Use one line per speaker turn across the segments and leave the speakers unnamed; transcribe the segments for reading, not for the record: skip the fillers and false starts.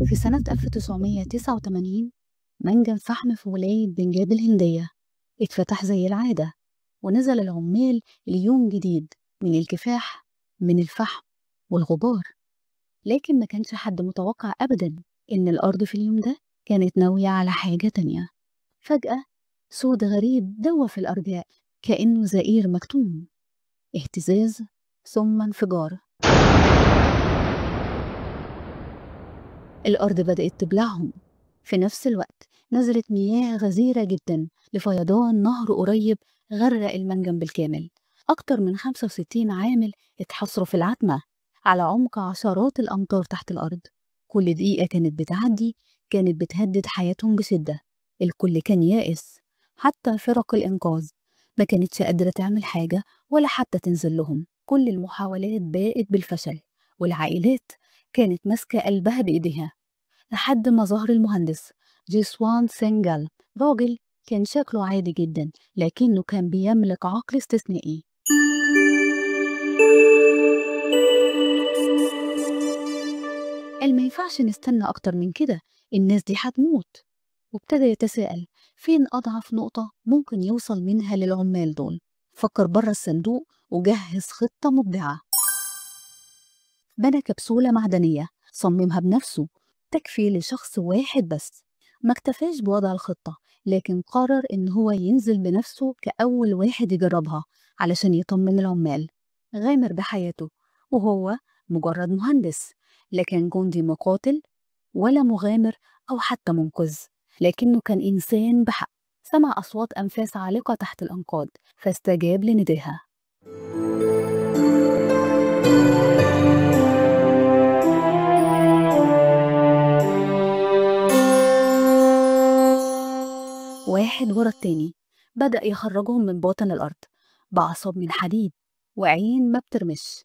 في سنة 1989 منجم فحم في ولاية بنجاب الهندية اتفتح زي العادة، ونزل العمال ليوم جديد من الكفاح من الفحم والغبار. لكن ما كانش حد متوقع أبداً إن الأرض في اليوم ده كانت ناوية على حاجة تانية. فجأة صوت غريب دوى في الأرجاء كأنه زئير مكتوم، اهتزاز ثم انفجار. الأرض بدأت تبلعهم. في نفس الوقت نزلت مياه غزيرة جدا لفيضان نهر قريب غرق المنجم بالكامل. أكتر من 65 عامل اتحصروا في العتمة على عمق عشرات الأمتار تحت الأرض. كل دقيقة كانت بتعدي كانت بتهدد حياتهم بشدة. الكل كان يائس، حتى فرق الإنقاذ ما كانتش قادرة تعمل حاجة ولا حتى تنزل لهم. كل المحاولات باءت بالفشل، والعائلات كانت ماسكة قلبها بإيديها، لحد ما ظهر المهندس جيسوان سينجال. راجل كان شكله عادي جدا لكنه كان بيملك عقل استثنائي. قال ما ينفعش نستنى أكتر من كده، الناس دي هتموت. وابتدى يتساءل فين أضعف نقطة ممكن يوصل منها للعمال دول. فكر بره الصندوق وجهز خطة مبدعة. بنى كبسولة معدنية صممها بنفسه تكفي لشخص واحد بس. ما اكتفاش بوضع الخطة، لكن قرر إن هو ينزل بنفسه كأول واحد يجربها علشان يطمن العمال. غامر بحياته وهو مجرد مهندس، لا كان جندي مقاتل ولا مغامر أو حتى منقذ، لكنه كان إنسان بحق. سمع أصوات أنفاس عالقة تحت الأنقاض فاستجاب لنداها. واحد ورا التاني بدأ يخرجهم من باطن الأرض بأعصاب من حديد وعين ما بترمش.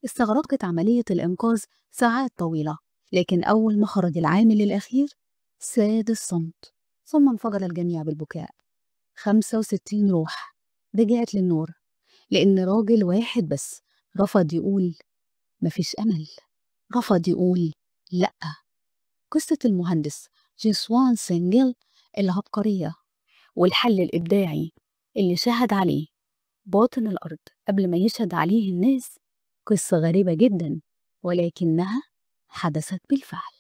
استغرقت عملية الإنقاذ ساعات طويلة، لكن أول ما خرج العامل الأخير ساد الصمت، ثم انفجر الجميع بالبكاء. 65 روح رجعت للنور لأن راجل واحد بس رفض يقول مفيش أمل، رفض يقول لأ. قصة المهندس جيسوان سينجل العبقرية والحل الإبداعي اللي شهد عليه باطن الأرض قبل ما يشهد عليه الناس، قصة غريبة جدا ولكنها حدثت بالفعل.